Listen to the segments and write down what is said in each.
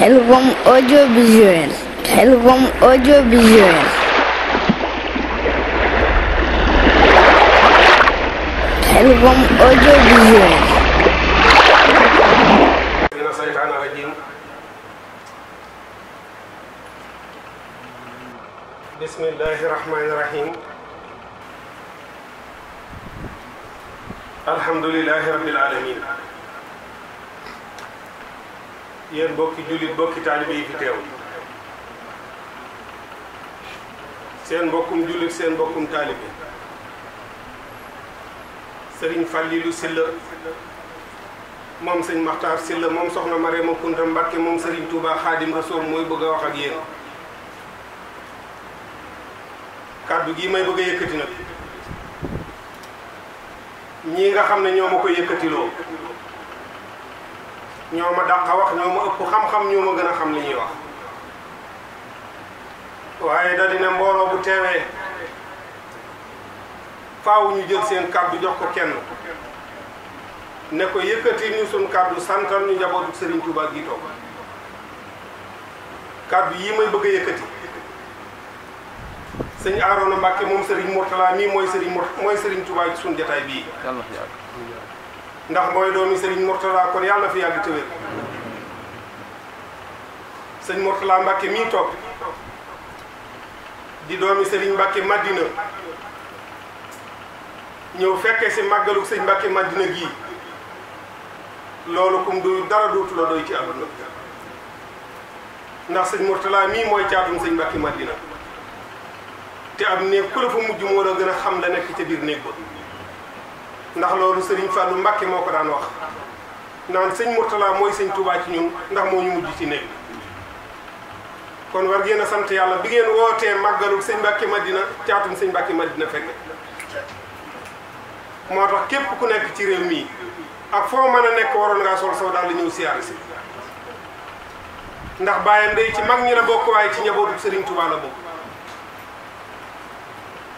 Khelcom audiovisuel. Khelcom audiovisuel. Khelcom audiovisuel. من الشيطان الرجيم. بسم الله الرحمن الرحيم. الحمد لله رب العالمين. yéen bokki jullit bokki taalibe yi fi teew seen mbokkum jullit seen mbokkum taalibe Sëriñ Fallilu Silla moom sëñ Maxtaar Silla moom soxna Marema Kunta Mbàkke moom Sëriñ Tuubaa Xaadim Rasuul mooy bëgg a wax ak yéen kàddu gi may bëgg a yëkkati nag ñii nga xam ne ñoo ma ko yëkkatiloo ñoo ma dàq wax ñoo ma ëpp xam-xam ñoo ma gën a xam li ñuy wax waaye da dina mbooloo bu teewee faaw ñu jël seen kàddu jox ko kenn ne ko yëkkati ñu suñ kàddu santal ñu njabootu Sëriñ Tuubaa gi toog kàddu yi may bëgg a yëkkati sëñ Aroona Mbàkke moom Sëriñ Murtala mii mooy Sëriñ Tuubaa ci suñ jataay bii ndax mooy doomi Sëriñ Murtala kon yàlla fi yàgg te wér sëñ Murtala Mbàkke mii toog di doomi Sëriñ Mbàkke Madina ñëw fekke si màggalu sëñ Mbàkke Madina gii loolu kum doy dara dootu la doy ci àdduna ndax sëñ Murtala mii mooy caatum sëñ Mbàkke Madina te am néeg ku la fa mujj moo la gën a xam la nekk ca biir néeg ba ndax loolu Sëriñ Fallu Mbàkke moo ko daan wax naan sëñ Murtala mooy sëñ Tuubaa ci ñun ndax moo ñu mujj ci néeg kon war ngeen a sant yàlla bi ngeen wootee màggalu sëñ Mbàkke Madina caatum sëñ Mbàkke Madina fekk moo tax képp ku nekk ci réew mii ak foo mën a nekk waroon ngaa sol saw daal di ñëw siyaare si ndax bàyyam day ci mag ñi la bokk waaye ci njabootu Sëriñ Tuubaa la bokk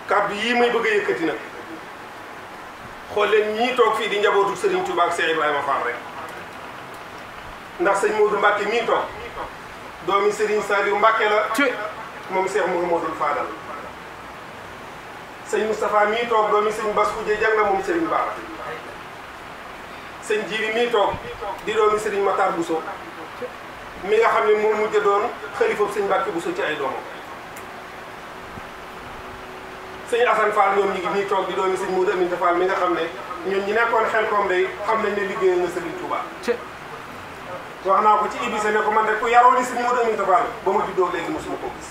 kàddu yii may bëgg a yëkkati nag xool leen ñii toog fii di njabootu Sëriñ Tuubaa ak Cheikh Ibrahima Fall rek ndax sëñ Modou Mbàkke mii toog doomi Sëriñ Saliou Mbàkke la moom Cheikh Mouhamadou Fadal sëñ Moustapha mii toog doomi sëñ Bass Khoudia Dieng la moom Sëriñ Bara sëñ Jili mii toog di doomi Sëriñ Matar Bousso mi nga xam ne moom mujj doon xalifab sëñ Mbàkke Bousso ci ay doomam sëñ Assane Fall ñoom ñi ngi nii toog di doomi sëñ Modou Aminta Fall mi nga xam ne ñun ñi nekkoon Xelcom day xam nañ ne liggéeyal na Sëriñ Touba wax naa ko ci ibise ne ko man rek ku yaroo ni sëñ Modou Aminta Fall ba ma juddoo léegi mosuma ko gis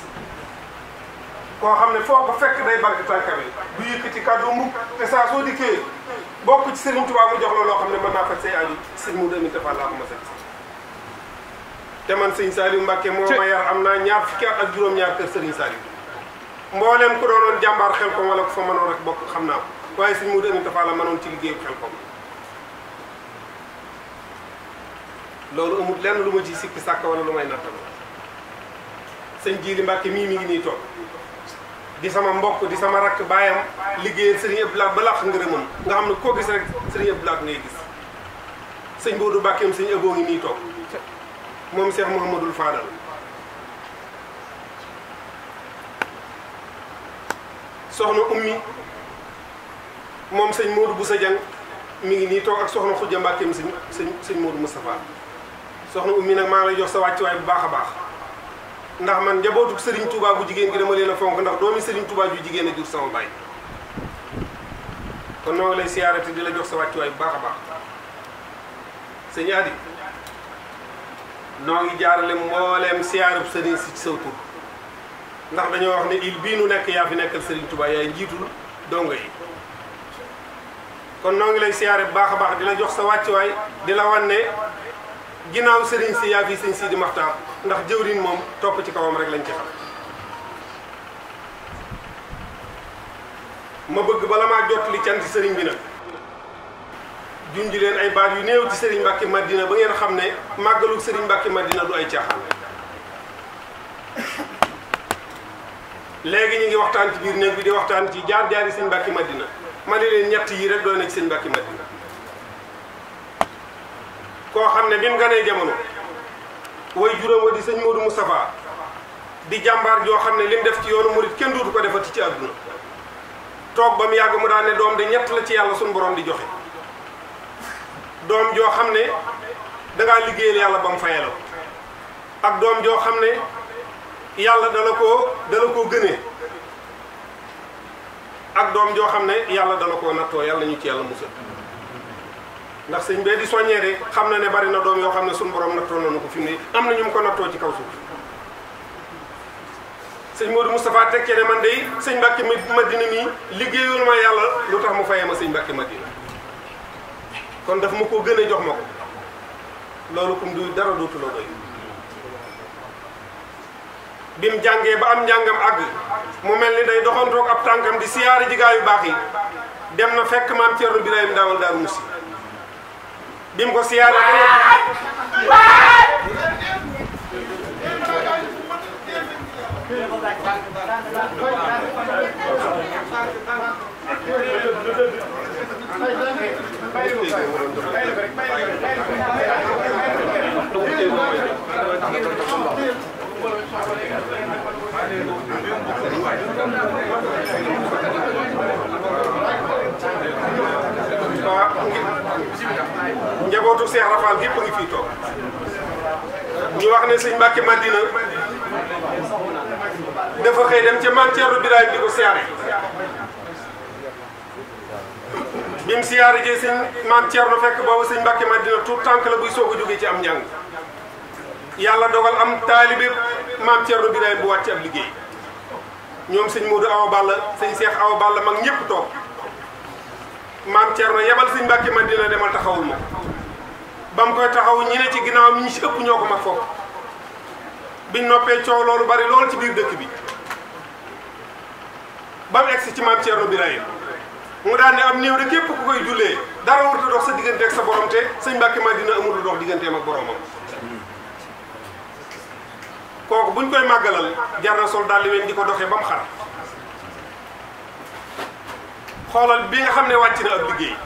koo xam ne foo ko fekk day barke tànkame du yëkkati kàddu mukk te saa soo dikkee bokk ci Sëriñ Touba mu jox la loo xam ne mën naa faj say aju sëñ Modou Aminta Fall laa ko ma gis te man sëñ Saliou Mbàkke moo ma yar am naa ñaar fukki at ak juróom-ñaar kër Sëriñ Saliou mbooleem ku doonoon jàmbaar Xelcom wala ku fa mënoon rek bokk xam naa ko waaye sëñ Modou Aminta Fall la mënoon ci liggéeyu Xelcom loolu amul lenn lu ma ci sikki sàkk wala lu may nattal sëñ Jili Mbàkke mii mi ngi nii toog di sama mbokk di sama rakk baayam liggéeyal Sëriñ Abdou Lahad ba làq ngërëmam nga xam ne koo gis rek Sëriñ Abdou Lahad ngay gis sëñ Modou Mbàkkeem sëñ Aboo ngi nii toog moom Cheikh Mouhamadul Fadal soxna ummi moom sëñ Modou Boussa Dieng mi ngi nii toog ak soxna Khoudia Mbàkkeem sëñ Modou Moustapha soxna ummi nag maa ngi lay jox sa wàccuwaay bu baax a baax ndax man njabootu Sëriñ Touba bu jigéen gi dama leen a fonk ndax doomi Sëriñ Touba ju jigéen a jur sama baay kon noo ngi lay siyaarati di la jox sa wàccuwaay bu baax a baax sëñ Adi noo ngi jaarale mbooleem siyaarub sëriñ si ci saw tur ndax dañoo wax ne il bii nu nekk yaa fi nekkal Sëriñ Touba yaay njiitul dongo yi kon noo ngi lay siyaare bu baax a baax di la jox sa wàccuwaay di la wan ne ginnaaw sëriñ si yaa fi sëñ Sidi Maxtaar ndax jëwriñ moom topp ci kawam rek lañ ci xam ma bëgg bala maa jot li cant sëriñ bi nag junj leen ay baat yu néew ci Sëriñ Mbàkke Madina ba ngeen xam ne màggalu Sëriñ Mbàkke Madina du ay caaxaan léegi ñu ngi waxtaan ci biir néeg bi di waxtaan ci jaar-jaari Sëriñ Mbàkke Madina ma ne leen ñett yi rek doon na ci Sëriñ Mbàkke Madina koo xam ne bi mu ganee jamono way juróom wa di sëñ Modou Moustapha di jàmbaar joo xam ne lim def ci yoonu murit kenn dootu ko defati ci àdduna toog ba mu yàgg mu daan ne doom de ñett la ci yàlla suñu borom di joxe doom joo xam ne dangaa liggéeyal yàlla ba mu fayal ak doom joo xam ne yàlla dala koo gënee ak doom joo xam ne yàlla dala koo nattoo yàlla ñu ci yàlla musal ndax sëñ bee di soññee de xam na ne bari na doom yoo xam ne suñu borom nattoo nañu ko fi mu ne am na ñu mu ko nattoo ci kaw suuf sëñ Modou Moustapha teg ne man de sëñ Mbàkke Madina mii liggéeyul ma yàlla lu tax mu fayee ma sëñ Mbàkke Madina kon daf ma koo gën a jox ma ko loolu kum du dara dootu la doy bi mu jàngee ba am njàngam àgg mu mel ni day doxantoog ab tànkam di siyaare ji gaa yu baax yi dem na fekk maam Thierno Birahim Ndaamal Daaru Musi bi mu ko siyaare njabootu Seex Rafal gépp a ngi fii toog ñu wax ne sëñ Mbàkke Madina dafa xëy dem ca maam Thierno Birahim di ko siyaare bi mu siyaare jee sëñ maam Thierno fekk boobu sëñ Mbàkke Madina tout tànk la buy soog a jógee ci am njàng yàlla dogal am taalibe maam Thierno Birahim bu wàcc ab liggéey ñoom sëñ Modou Awa Balla sëñ Seex Awa Balla mag ñëpp toog maam Thierno yebal sëñ Mbàkke Madina demal taxawul ma ba mu koy taxaw ñi ne ci ginnaaw ñi ci ëpp ñoo ko mag foofu biñ noppee coow loolu bari loolu ci biir dëkk bi ba mu egsi ci maam Thierno Birahim mu daan ne am néew de képp ku koy jullee dara warut a dox sa digganteeg sa borom te sëñ Mbàkke Madina amul lu dox digganteem ak boromam kooku buñ koy màggalal jar na sol daldi weñ di ko doxee ba mu xar xoolal bi nga xam ne wàcc na ab liggéey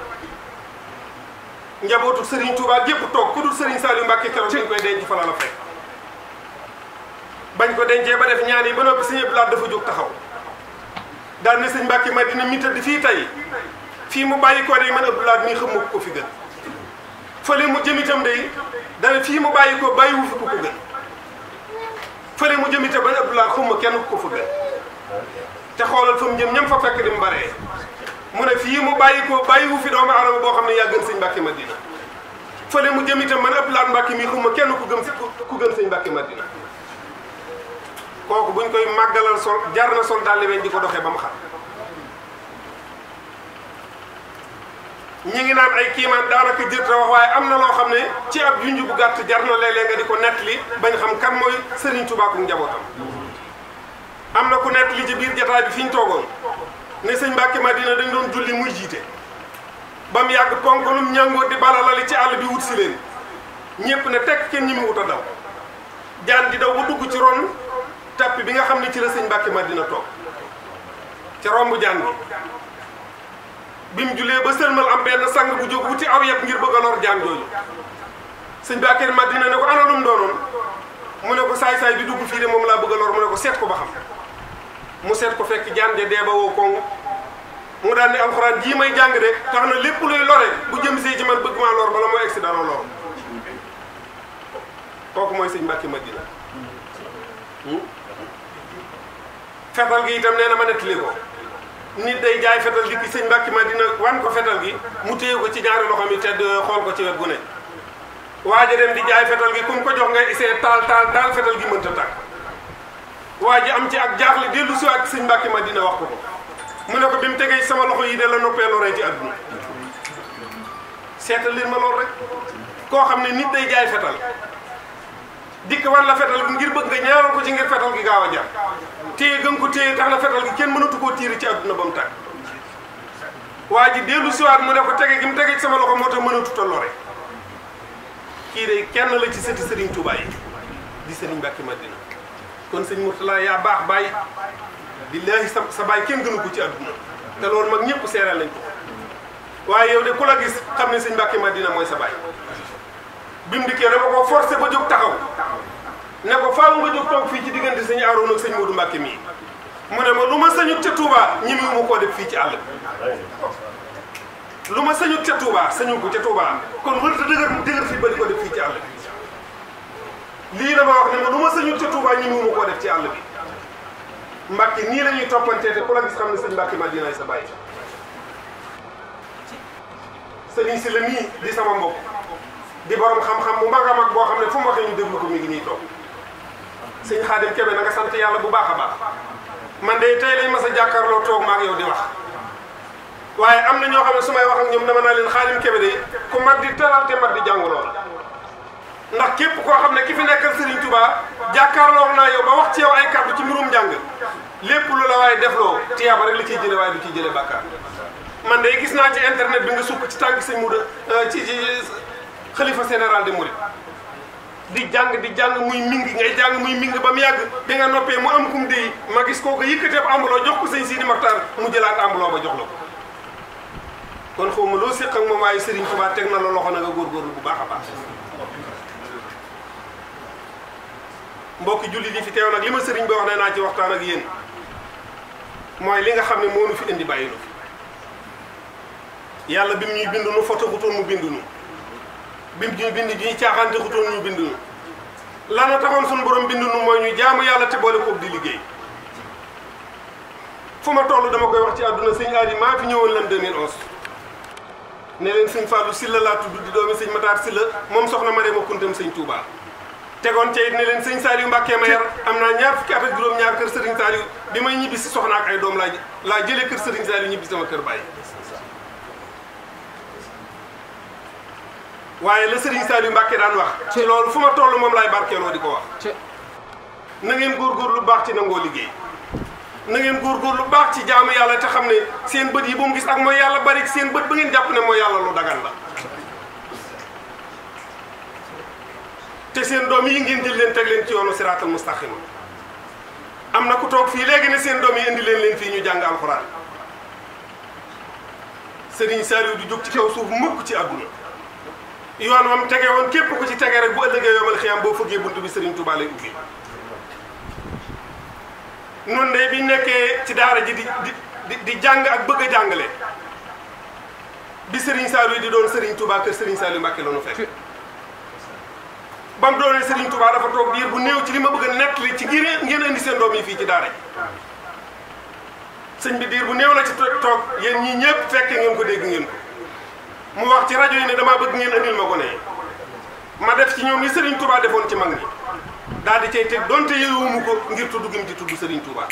njabootu Serigne Touba gépp toog ku dul Serigne Saliou Mbacke keroog dañ koy denc fa la fekk bañ ko dencee ba def ñaan yi ba noppi sëñ Abdoulaye dafa jóg taxaw daal ne sëñ Mbacke Madina mi tëdd fii tey fii mu bàyyi ko day man Abdoulaye mii xam ko fi gën fële mu jëm itam day dana fii mu bàyyi ko bàyyiwu fi ku ko gën fële mu jëm itam ba Abdoulaye xam ma kenn ku ko fa gën te xoolal fa mu jëm ñam fa fekk di mu baree mu ne fii mu bàyyi ko bàyyiwu fi doomu aadama boo xam ne yaa gën sëñ Mbàkke Madina fële mu jëm itam man Abdoulaye Mbàkke mii xuma kenn ku gën sëñ Mbàkke Madina kooku buñ koy màggalal sol jar na sol dalli weñ di ko doxee ba mu xam ñi ngi naan ay kiimaan daanaka jërta wax waaye am na loo xam ne ci ab junj bu gàtt jar na léeg-léeg nga di ko nettali bañ xam kan mooy Serigne Touba ak njabootam am na ku nettali ci biir jataay bi fi ñu toogoon ne sëñ Mbàkke Madina dañ doon julli muy jiite ba mu yàgg ponkalum ñàngoor di balalali ci àll bi wut si leen ñëpp ne tekk kenn ñi mu wut a daw jaan di daw ba dugg ci ron tappi bi nga xam ne ci la sëñ Mbàkke Madina toog ca romb jaan bi mu jullee ba sëlmal am benn sang bu jóg wuti aw yet ngir bëgg a lor jaan jooju sëñ Mbàkke Madina ne ko ana lum doonoon mu ne ko saay-saay bi dugg fii de moom laa bëgg a lor mu ne ko seet ko ba xam mu seet ko fekk jaan ja dee ba woo koŋ mu daan ne alxuraan jii may jàng de tax na lépp luy lore bu jëm see ci man bëgg maa lor bala moo egsi dana lor kooku mooy sëñ Mbàkke Madina fetal gi itam nee na ma nettali ko nit day jaay fetal gi ki sëñ Mbàkke Madina wan ko fetal gi mu téye ko ci ñaari loxo mi tedd xool ko ci wet gu ne waaja dem di jaay fetal gi kum ko jox ngay essayé taal fetal gi mënta tàkk waa ji am ci ak jaaxle dellu si ak sëñ Mbàkke Madina wax ko ko mu ne ko bi mu tegee sama loxo yi de la noppee loree ci àdduna seetal leen ma lool rek koo xam ne nit day jaay fetal dikk wan la fetal gi ngir bëgg nga ñaanal ko ci ngir fetal gi gaaw a jar téye gën ko téye tax na fetal gi kenn mënatu koo tiiri ci àdduna ba mu tàkk waa ji dellu siwaat mu ne ko tege gi mu tege ci sama loxo moo tax mënatut a lore kii de kenn la ci sëti Serigne Touba yi di Serigne Mbàkke Madina kon sëñ Mourtala yaa baax baay billaahi sa baay kenn gënu ko ci àdduna te loolu mag ñëpp seeral nañ ko waaye yow de ku la gis xam ne sëñ Mbàkke Madina mooy sa baay bi mu dikkee dama ko forcé ba jóg taxaw faaw nga jóg toog fii ci diggante sëñ Arouna ak sëñ Modou Mbacke mii mu ne ma lu ma sañut ca Touba ñimiwu ma koo def fii ci àll lu ma sañut ca Touba sañu ko ca Touba kon warut a dëgër fii ba di ko def fii ci àll bi lii la ma wax ne ma lu ma sañut ca Touba ñimiwu ma koo def ci àll bi Mbacke nii la ñuy toppantee te ku la gis xam ne sëñ Mbacke Madina sa bàyyi sëriñ si la nii di sama mbokk di borom xam-xam bu mag a mag boo xam ne fu mu waxee ñu déglu ko mi ngi nii toog sëñ Xaadim Kebe na nga sant yàlla bu baax a baax man de tey lañ mas a jàkkaarloo toog ma ak yow di wax waaye am na ñoo xam ne su may wax ak ñoom dama naa leen Xaadim Kebe de ku mag di teral te mag di jàngaloo la ndax képp koo xam ne ki fi nekkal Serigne Touba jàkkaarloo naa yow ba wax ci yow ay kàddu ci mbirum njàng lépp lu la waaye defloo tiyaaba rek la ciy jële waaye du ciy jële bàkkaar man de gis naa ci internet bi nga sukk ci tànk sëñ Mouda ci xalifa général de Mouride di jàng muy mingi ngay jàng muy mingi ba mu yàgg bi nga noppee mu am kum déy ma gis kooku yëkkateeb ambuloo jox ko sëñ Sidi Maxtaar mu jëlaat ambuloo ba jox la ko kon xaw ma loo séq ak moom waaye Serigne Touba teg na la loxo na nga góorgóorlu bu baax a baax mbokki julli di fi teew nag li ma sëriñ bi wax ne naa ci waxtaan ak yéen mooy li nga xam ne moo nu fi indi bàyyi nu fi yàlla bi mu ñuy bind nu foto xutoon mu bind nu bi mu ñuy bind ñuy caaxaante xutoon ñu bind nu lana taxoon suñu borom bind nu mooy ñu jaamu yàlla te boole koog di liggéey fu ma toll dama koy wax ci àdduna sëñ Adi maa fi ñëwoon lan 2011 ne leen sëñ Fallou Sylla laa tudd di doomi sëñ Matar Sylla moom soxna ma dema kuntam sëñ Touba tegoon ca it ne leen sëñ Saliou Mbacke ma yar am naa ñaar fukki at ak juróom-ñaar kër Serigne Saliou bi may ñibbi si soxna ak ay doom laa jëlee kër Serigne Saliou ñibbi sama kër Baye waaye la Serigne Saliou Mbacke daan wax ci loolu fu ma toll moom laay barkeeloo di ko wax na ngeen góorgóor lu baax ci nangoo liggéey na ngeen góorgóor lu baax ci jaamu yàlla te xam ne seen bët yi bu mu gis ak mooy yàlla bari seen bët ba ngeen jàpp ne mooy yàlla lu dagan la te seen doom yi ngeen jël leen teg leen ci yoonu siraatal mustaqima am na ku toog fii léegi ne seen doom yi indi leen fii ñu jàng alxuraan Serigne Saliou du jóg ci kaw suuf mukk ci àdduna yoon wam tege woon képp ku ci tege rek bu ëllëgee yomal xiyam boo fëggee buntu bi Serigne Touba lay ubbi noonu de bi nekkee ci daara ji di jàng ak bëgg a jàngale bi Serigne Saliou di doon Serigne Touba kër Serigne Saliou Mbacke la nu fekk ba mu doonee Serigne Touba dafa toog diir bu néew ci li ma bëgg a nettali ci ngeen indi seen doom yi fii ci daara ji sëñ bi diir bu néew la ci toog yéen ñii ñëpp fekk ngeen ko dégg ngeen ko mu wax ci rajo yi ne damaa bëgg ngeen andil ma ko ne ma def ci ñoom li Serigne Touba defoon ci mag ñi daal di cay teg donte yëwumu ko ngir tudd gi mu ci tudd Serigne Touba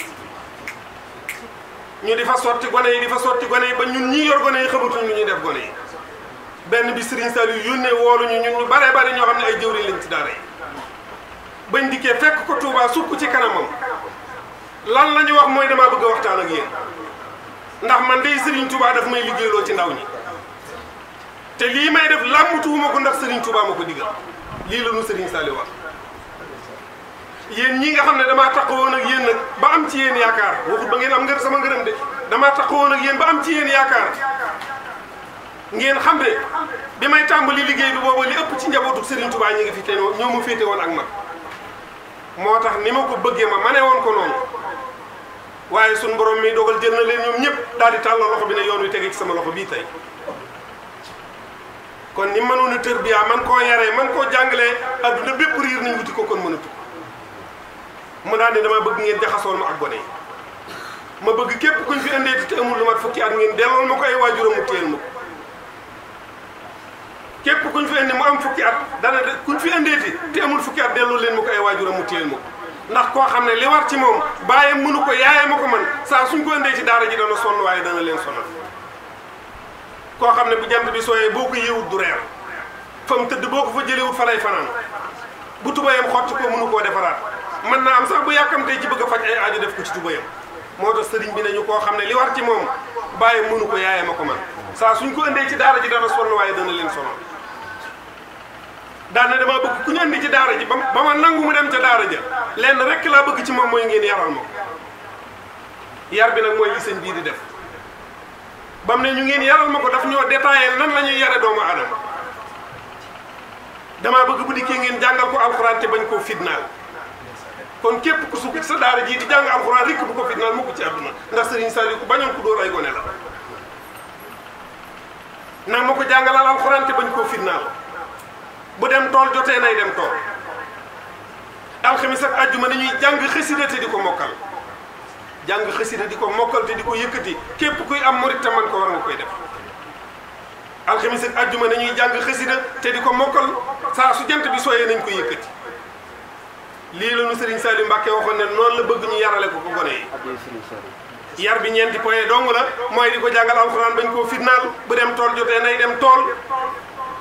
ñu di fa sotti gone yi ba ñun ñii yor gone yi xamatuñ lu ñuy def gone yi benn bi Serigne Saliou yónnee wooluñu ñun ñu bare bare ñoo xam ne ay jëwriñ lañ ci daara yi bañ dikkee fekk ko Touba sukk ci kanamam lan la ñu wax mooy damaa bëgg a waxtaan ak yéen ndax man day Serigne Touba daf may liggéeyloo ci ndaw ñi te lii may def làmmutuwuma ko ndax Serigne Touba ma ko digal lii la nu Serigne Saliou wax yéen ñi nga xam ne damaa taxawoon ak yéen nag ba am ci yéen yaakaar waxut ba ngeen am ngër sama ngërëm de damaa taxawoon ak yéen ba am ci yéen yaakaar ngeen xam ne bi may tàmbali liggéey bi boobu li ëpp ci njabootu Serigne Touba ñi ngi fi te ñoo ma féete woon ak mag moo tax ni ma ko bëggee ma ne woon ko noonu waaye suñu borom mi dogal jël na leen ñoom ñëpp daal di tàllal loxo bi ne yoon wi tege ci sama loxo bii tey kon ni mënoon a tërbiya man koo yaree man koo jàngalee adduna bépp riir nañ wuti ko kon mënatu mu daal ne dama bëgg ngeen jaxasoon ma ak gone yi ma bëgg képp kuñ fi indeeti te amul lu mat fukki at ngeen dellool ma ko ay waajuram mu téel ma ko képp kuñ fi indi mu am fukki at dana kuñ fi indeeti te amul fukki at delloo leen ma ko ay waajuram mu téel ma ko ndax koo xam ne li war ci moom bàyyam mënu ko yaayam ma ko man saa suñ ko indee ci daara ji dana sonn waaye dana leen sonal koo xam ne bu jant bi sooyee boo ko yéewut du reer fa mu tëdd boo ko fa jëlewut fa lay fanaan bu tubayam xotti ko mënu koo defaraat mën naa am sax bu yàkkamtee ci bëgg a faj ay aajo def ko ci tubayam moo tax sëriñ bi nañu koo xam ne li war ci moom bàyyam mënu ko yaayam ma ko man saa suñ ko indee ci daara ji dana sonn waaye dana leen sonal daane dama bëgg ku ñu andi ci daara ji ba ma nangu mu dem ca daara ja lenn rek laa bëgg ci moom mooy ngeen yaral ma ko yar bi nag mooy li sëñ bii di def bam ne ñu ngeen yaral ma ko daf ñoo détaillé nan la ñuy yare doomu aadama damaa bëgg bu dikkee ngeen jàngal ko alxuraan te bañ koo fitnaal kon képp ku sukk ci sa daara ji di jàng alxuraan rek bu ko fitnaal mukk ci àdduna ndax Serigne Saliou ku bañoon ku dóor ay gone la nag ma ko jàngalal alxuraan te bañ koo fitnaal bu dem tool jotee nay dem tool alxamis ak àjjuma dañuy jàng xasida te di ko mokkal jàng xasida di ko mokkal te di ko yëkkati képp kuy am murit te man ko war nga koy def alxamis ak àjjuma dañuy jàng xasida te di ko mokkal saa su jant bi sooyee nañ ko yëkkati lii la nu Serigne Saliou Mbacké waxoon ne noonu la bëgg ñu yarale ko gone yi yar bi ñeenti point dong la mooy di ko jàngal alxuraan bañ koo fitnaal bu dem tool jotee nay dem tool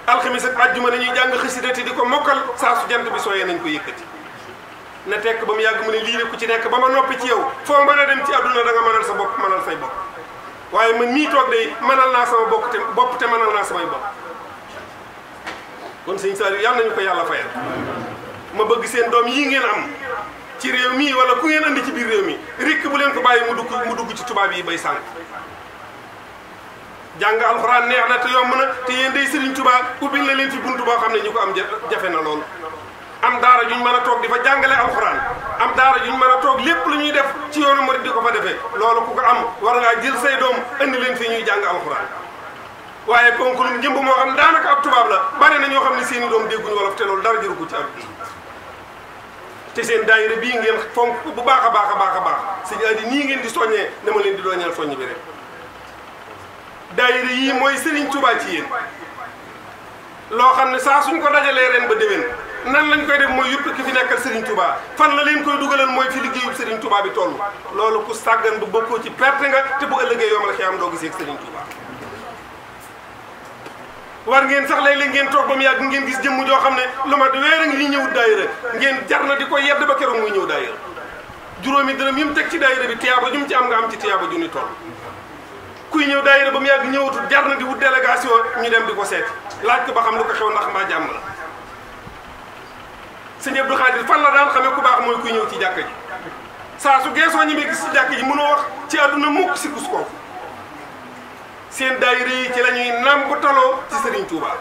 alxamis ak àjjuma dañuy jàng xasida te di ko mokkal saa su jant bi sooyee nañ ko yëkkati na tekk ba mu yàgg mu ne lii de ku ci nekk ba ma noppi ci yow foo mën a dem ci àdduna da nga mënal sa bopp mënal say bopp waaye man mii toog de mënal naa sama bopp te mënal naa samay bopp kon sëñ Saliou yàlla nañu ko yàlla fayal ma bëgg seen doom yii ngeen am ci réew mii wala ku ngeen andi ci biir réew mi rikk bu leen ko bàyyi mu dugg ci tubaab yi bay sànq jàng alxuraan neex na te yomb na te yéen day Serigne Touba ubbil na leen fi buntu boo xam ne ñu ko am jafe na lool am daara juñ mën a toog di fa jàngale alxuraan am daara juñ mën a toog lépp lu ñuy def ci yoonu murid di ko fa defee loolu ku ko am war ngaa jël say doom indi leen fii ñuy jàng alxuraan waaye ponkulum njëmb moo xam daanaka ab tubaab la bari na ñoo xam ne seeni doom dégguñu wolof te loolu dara jëru ko ci àdduna te seen daayira bii ngeen fonk bu baax a baax a baax a baax sëñ Adi nii ngeen di soññee dama leen di doñeel soññ bi rek daayira yii mooy Serigne Touba ci yéen loo xam ne saa suñ ko dajalee ren ba déwén nan lañ koy def mooy yëpp ki fi nekkal Serigne Touba fan la leen koy dugalal mooy fi liggéeyub Serigne Touba bi toll loolu ku sàggan bu bokkoo ci perte nga te bu ëllëgee yomal xiyam doo gisee ak Serigne Touba war ngeen sax léeg-léeg ngeen toog ba mu yàgg ngeen gis jëmm joo xam ne lu mat weer a ngi ñëwut daayira ngeen jar na di ko yedd ba keroog muy ñëw daayira juróomi dërëm yi mu teg ci daayira bi tiyaaba ju mu ci am nga am ci tiyaaba ju ni toll kuy ñëw daayira ba mu yàgg ñëwatul jar na di wut délégation ñu dem di ko seeti laaj ko ba xam lu ko xew ndax mbaa jàmm la sëñ Abdou Khadir fan la daan xamee ku baax mooy kuy ñëw ci jàkka ji saa su geesoo ñi may gis ci jàkka ji mënoo wax ci àdduna mukk si kus kooku seen daayira yi ci la ñuy nàmpataloo ci Serigne Touba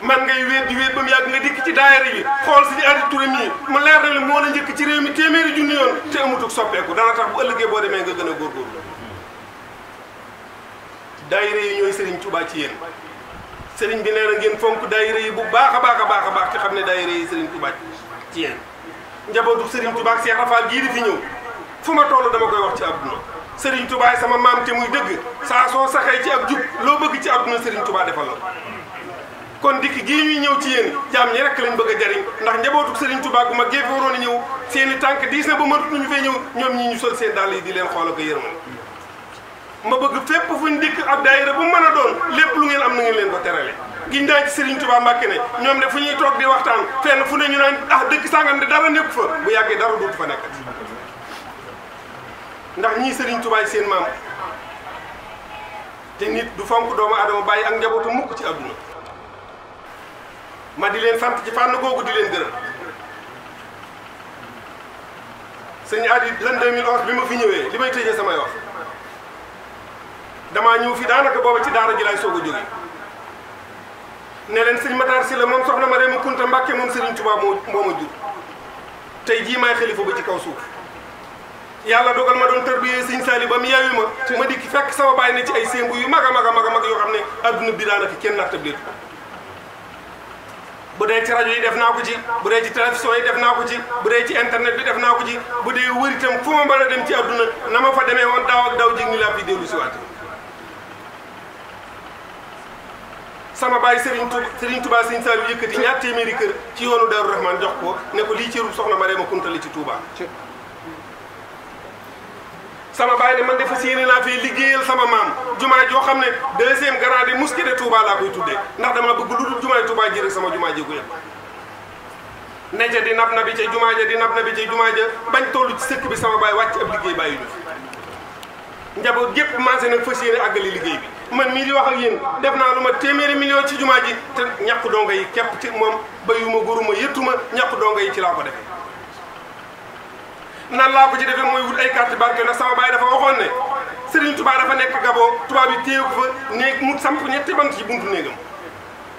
man ngay wéet di wéet ba mu yàgg nga dikk ci daayira yi xool si Adi Touré mii mu leer na li moo la njëkk ci réew mi téeméeri junni yoon te amutuk soppeeku dana tax bu ëllëgee boo demee nga gën a góorgóorlu daayira yi ñooy Serigne Touba ci yéen Serigne bi nee na ngeen fonk daayira yi bu baax a baax a baax a baax te xam ne daayira yi Serigne Touba ci yéen njabootu Serigne Touba ak Cheikh Rafal gii di fi ñëw fu ma toll dama koy wax ci àdduna Serigne Touba sama maam te muy dëgg saa soo saxee ci ab jub loo bëgg ci àdduna Serigne Touba defal la kon dikk gii ñuy ñëw ci yéen jaam ñi rek lañ bëgg a jariñ ndax njabootu Serigne Touba gu ma gee fi waroon a ñëw seen i tànk diis na ba matut ñu fay ñëw ñoom ñii ñu sol seen dàll yi di leen xool ak yërmal ma bëgg fépp fuñ dikk ab daayira bu mën a doon lépp lu ngeen am na ngeen leen ko terale giñ naa ci Serigne Touba Mbacké ne ñoom de fu ñuy toog di waxtaan fenn fu ne ñu naan ah dëkk sàngam de dara nekku fa bu yàggee dara dootu fa nekkat ndax ñii Serigne Touba seen maam te nit du fonk doomu aadama bàyyi ak njabootu mukk ci àdduna ma di leen sant ci fànn googu di leen gërëm sëñ Adi lan 2011 bi ma fi ñëwee li may tëjee samay wax damaa ñëw fi daanaka booba ci daara ji laay soog a jóge ne leen sëñ Matar Sylla moom soxna Mariama Kunta Mbacké moom Serigne Touba moo ma jur tey jii maay xalifa ba ci kaw suuf yàlla dogal ma doon tarbiyee sëñ Saliou ba mu yeewi ma dikk fekk sama baay ne ci ay sémbu yu mag a mag a mag a mag yoo xam ne adduna bi daanaka kenn nattableetu ko bu dee ci rajo yi def naa ko ci bu dee ci télévision yi def naa ko ci bu dee ci internet bi def naa ko ci bu dee wër itam fu ma mën a dem ci adduna na ma fa demee woon daaw ak daaw jég ni laa fi dellu si waat sama baay Serigne Touba sëñ Saliou yëkkati ñaar téeméeri kër ci yoonu Darou Rahman jox ko ne ko lii cërub soxna Mariama Kunta li ci Touba sama baay ne man de fas yéene naa fee liggéeyal sama maam jumaa joo xam ne deuxième grande mosquée de Touba laa koy tuddee ndax dama bëgg lu dul jumaay Touba ji rek sama jumaa ji ko yëpp ne ca di nab na bi ca jumaa ja di nab na bi ca jumaa ja bañ toll ci sëkk bi sama baay wàcc ab liggéey bàyyi ñu njaboot gépp mancé nag fas yéene àggali liggéey bi man mii di wax ak yéen def naa lu ma téeméeri million ci jumaa ji te ñàkk donga yi képp ci moom bayuma góoruma yëttuma ñàkk donga yi ci laa ko defee nan laa ko ci defee mooy wut ay carte banque ndax sama baay dafa waxoon ne Serigne Touba dafa nekk Gabon tubaab bi téye ko fa néeg mu samp ñetti bant ci buntu néegam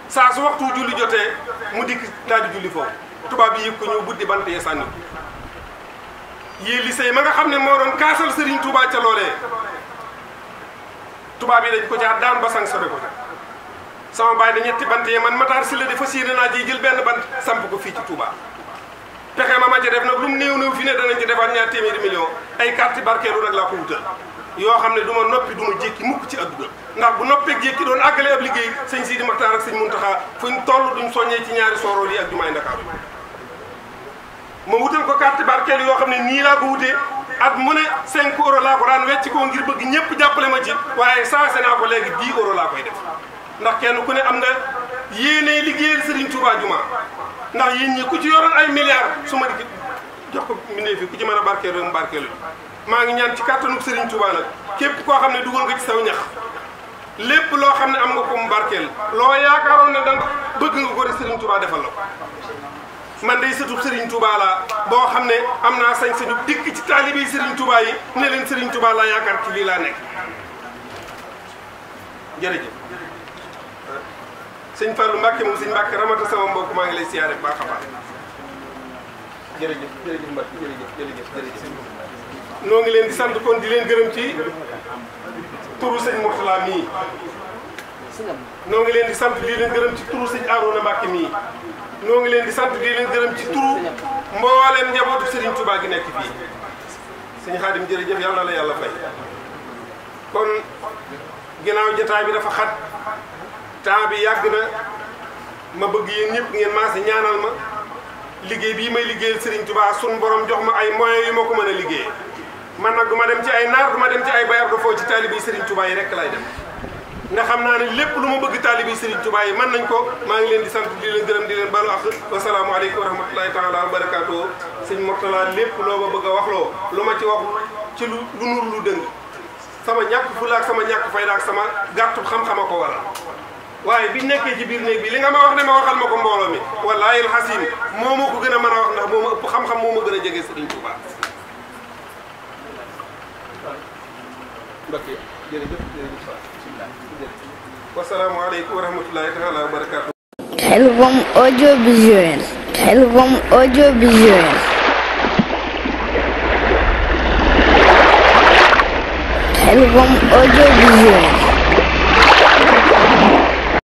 saa su waxtu julli jotee mu dikk daal di julli foofu tubaab bi yëg ko ñëw buddi bant yee sànni yii lycée ma nga xam ne moo doon kaasal Serigne Touba ca loolee tubaab yi dañ ko jaar daan ba sanctionné ko sama baay da ñetti bant yi man Matar Sylla de fas yéene naa ji jël benn bant samp ko fii ci Touba pexe ma ca def nag lu mu néew fi ne danañ ci defaat ñaar téeméeri million ay carte barkeelu rek laa ko wutal yoo xam ne du ma noppi du ma jékki mukk ci adduna ndax bu noppeeg jékki doon àggale ab liggéey sëñ Sidi Maxtaar ak sëñ Muntaxa fuñ toll duñ soññee ci ñaari soorool yi ak jumaay Ndakaaru ma wutal ko carte barkeelu yoo xam ne nii laa ko wutee at mu ne 5 euros laa ko daan wecc ko ngir bëgg ñëpp jàppale ma ci waaye changé naa ko léegi 10 euros laa koy def ndax kenn ku ne am nga yéenee liggéeyal Serigne Touba juma ndax yéen ñi ku ci yoroon ay milliards su ma di jox ko mbindee fi ku ci mën a barkeelu rek mu barkeelu maa ngi ñaan ci kàttanu Serigne Touba nag képp koo xam ne dugal nga ci saw ñax lépp loo xam ne am nga ko mu barkeel loo yaakaaroon ne danga bëgg nga ko rek Serigne Touba defal la ko man day sëtub Serigne Touba laa boo xam ne am naa sañ-sañu dikk ci taalibe Serigne Touba yi ne leen Serigne Touba laa yaakaar ci lii laa nekk jërëjëf sëñ Fallou Mbacke moom sëñ Mbacke ramata sama mbokk maa ngi lay siyaare bu baax a baax jërëjëf Mbacke jërëjëf noo ngi leen di sant kon di leen gërëm ci turu sëñ Mourtala mii noo ngi leen di sant di leen gërëm ci turu sëñ Arouna Mbacke mii noo ngi leen di sant di leen gërëm ci turu mboolem njabootu Serigne Touba gi nekk fii sëñ Xaadim jërëjëf yàlla na la yàlla fay kon ginnaaw jotaay bi dafa xat temps bi yàgg na ma bëgg yéen ñëpp ngeen maase ñaanal ma liggéey bii may liggéeyal Serigne Touba sun borom jox ma ay moyens yu ma ko mën a liggéeyee man nag du ma dem ci ay naar du ma dem ci ay bayar do foo ci taalibi Serigne Touba yi rek lay dem nga xam naa ne lépp lu ma bëgg taalibi Serigne Touba yi mën nañ ko maa ngi leen di sant di leen gërëm di leen balu ak wasalaamaaleykum wa rahmatulahi taala wa barakaatu sëñ Mourtala lépp loo ma bëgg a waxloo lu ma ci wax ci lu nur lu dëng sama ñàkk fulla ak sama ñàkk fayda ak sama gàttu xam-xama ko waral waaye biñ nekkee ci biir néeg bi li nga ma wax ne ma waxal ma ko mbooloo mi wallaahi alxasim moo ma ko gën a mën a wax ndax moo ma ëpp xam-xam moo ma gën a jege Serigne Touba mbokk yi jërëjëf wasalaamaaleykum wa rahmatulahi taala wa barakaatu. Khelcom audiovisuel. Khelcom audiovisuel. Khelcom audiovisuel.